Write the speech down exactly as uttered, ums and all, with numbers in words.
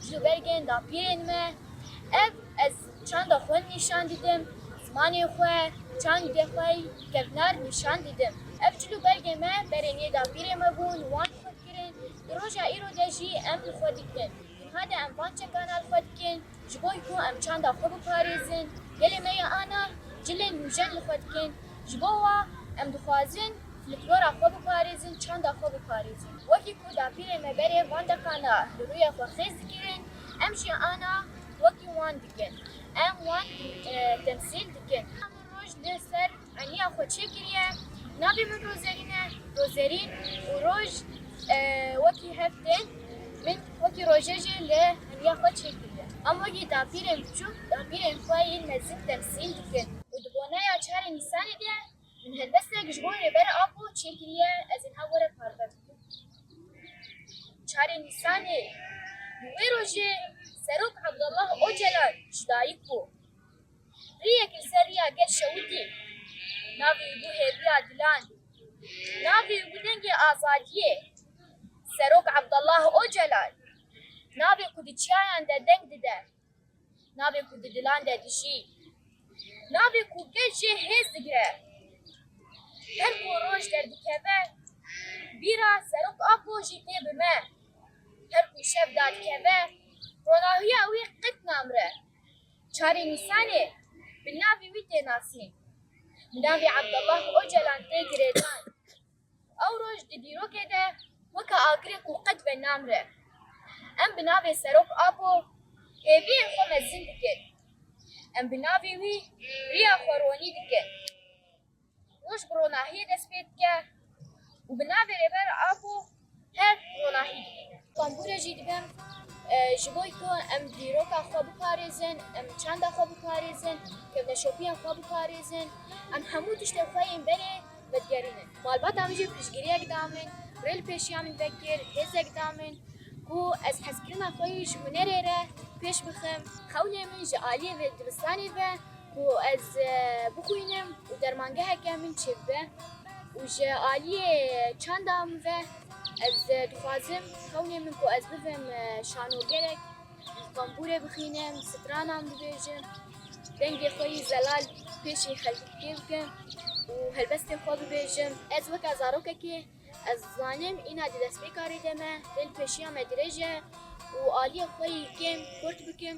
Cil û belgên dapîrên me, ev ez çanda xwe nîşan didim, zimanê xwe, çandê xwe kevnar nîşan didim. Ev cil û belgê me berê nê dapîrê me bûn, wan xwe dikirin. Di roja îro de jî em li xwe dikin. Niha de em van çekana li xwe dikin, ji bo ku em çanda xwe biparêzin. Gelê me ya ana cilên nûjen li xwe dikin. Ji bo wa em dixwazin folklora xwe biparêzin, çanda xwe biparêzin. Wekî ku dapîrê me berê van dekana li rûya xwe xêz dikirin, em jî ana wekî wan dikin. Em wan, e, temsîl dikin. Em roj li ser eniya xwe çêkiriye. Navê min Rozerîn e. Rozerîn û roj, e, wekî hev tên. Min wekî rojê jî li eniya xwe çêkiriye. Em wekî dapîrên biçûk, dapîrên xwe yên mezin temsîl dikin. Û di boneya çarê Nîsanê de min helbestek ji bo Rêber Apo çêkiriye, ez ê niha we re parve bikim. Çarê Nîsanê, li wê rojê Serok Abdullah Ocalan ji dayik bû. Riyek li ser riya gel şewitî. Navê wî bû Hêviya Dilan. Navê wî bû Dengê Azadiyê. Serok Abdullah Ocalan. Navê ku di çiyayan de deng dide. Navê ku di dilan de dijî. Navê ku gel jê hêz digire. Her ku roj derdikeve, bîra Serok Apo jî tê bi me. Her ku şev dadikeve, ronahiya wî qet namire. Çarê Nîsanê bi navê wî tê nasîn. Bi navê Abdullah Ocalan tê girêdan. Ew roj di dîrokê de weke agirê ku qet venamre. Em bi navê Serok Apo hêviyên xwe mezin dikin. Em bi navê wî riya xwe ronî dikin. Roj bi ronahiyê dest pê dike û bi navê Rêber Apo her ronahî dibîne. Kambûrê jî dibem, e, ji bo ku em dîroka xwe biparêzin, em çanda xwe biparêzin, kevneşopiyên xwe biparêzin, em hemû tiştên xwe yên berê vedigerînin. Malbata min jî piştgiriyek da min, rê li pêşiya min vekir, hêzek da min ku ez hezkirina xwe yî ji hunerê re pêş bixim. Xewnê min ji aliyê vê dibistanê ve ku ez, e, bixwînim û dermangeheke min çêbibe. Û ji aliyê çanda min ve ez, e, dixwazim xewnê min ku ez bibim, e, şanogerek, li kambûrê bixînim, stranan bibêjim, dengê xwe yî zelal pêşî xelkê bikim û helbestên xwe bibêjim. Ez weke zarokekê ez zanim, îna di destpêka rê de me, rê li pêşiya me dirêj e û aliyê xwe yî kêm kurt bikim.